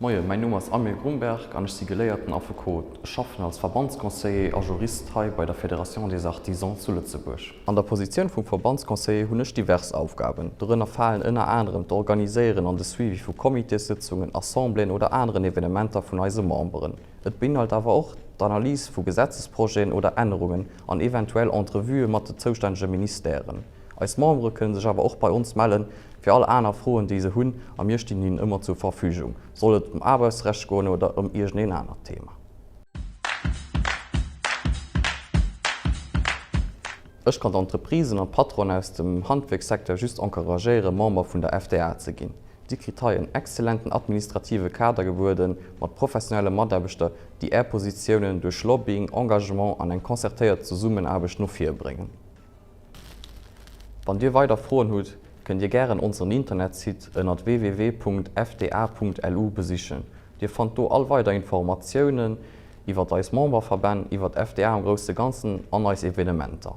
Moien, mäin Numm ass Amir Grumberg an ech si geléierten Affekot. Ech schaffen als Verbandsconseiller a Jurist hei bei der Fédération des Artisans zu Lëtzebuerg. An der Positioun vum Verbandsconseiller hunn ech divers Aufgaben. Dorënner falen ënner anerem d'Organiséieren an de Suivi vu Comitéssëtzungen, Assembléeën oder aneren Evenementer vun eise Memberen. Et beinhalt awer och d'Analys vu Gesetzesprojeten oder Ännerungen an eventuell Entrevuë mat de zoustännege Ministèren. Eis Membere kënne sech awer och bei ons mellen, fir all aner Froen, déi se hunn, a mir stinn hinnen ëmmer zur Verfügung, soll et ëm Aarbechtsrecht goen oder ëm iergendeen anert Thema. Ech kann d'Entreprisen an d'Patronen aus dem Handwierkssecteur just encouragéieren, Member vun der FDA ze ginn. Dir kritt hei en exzellenten administrative Kader gebueden, mat professionelle Mataarbechter, déi Är Positiounen duerch Lobbying, Engagement an eng concertéiert Zesummenaarbecht no vir bréngen. Wann Dir weider Froen hutt, kënnt Dir gären onseren Internetsite ënnert www.fda.lu besichen. Dir fannt do all weider Informatiounen iwwert eis Memberverbänn, iwwert FDA am grousse Ganzen an eis Evenementer.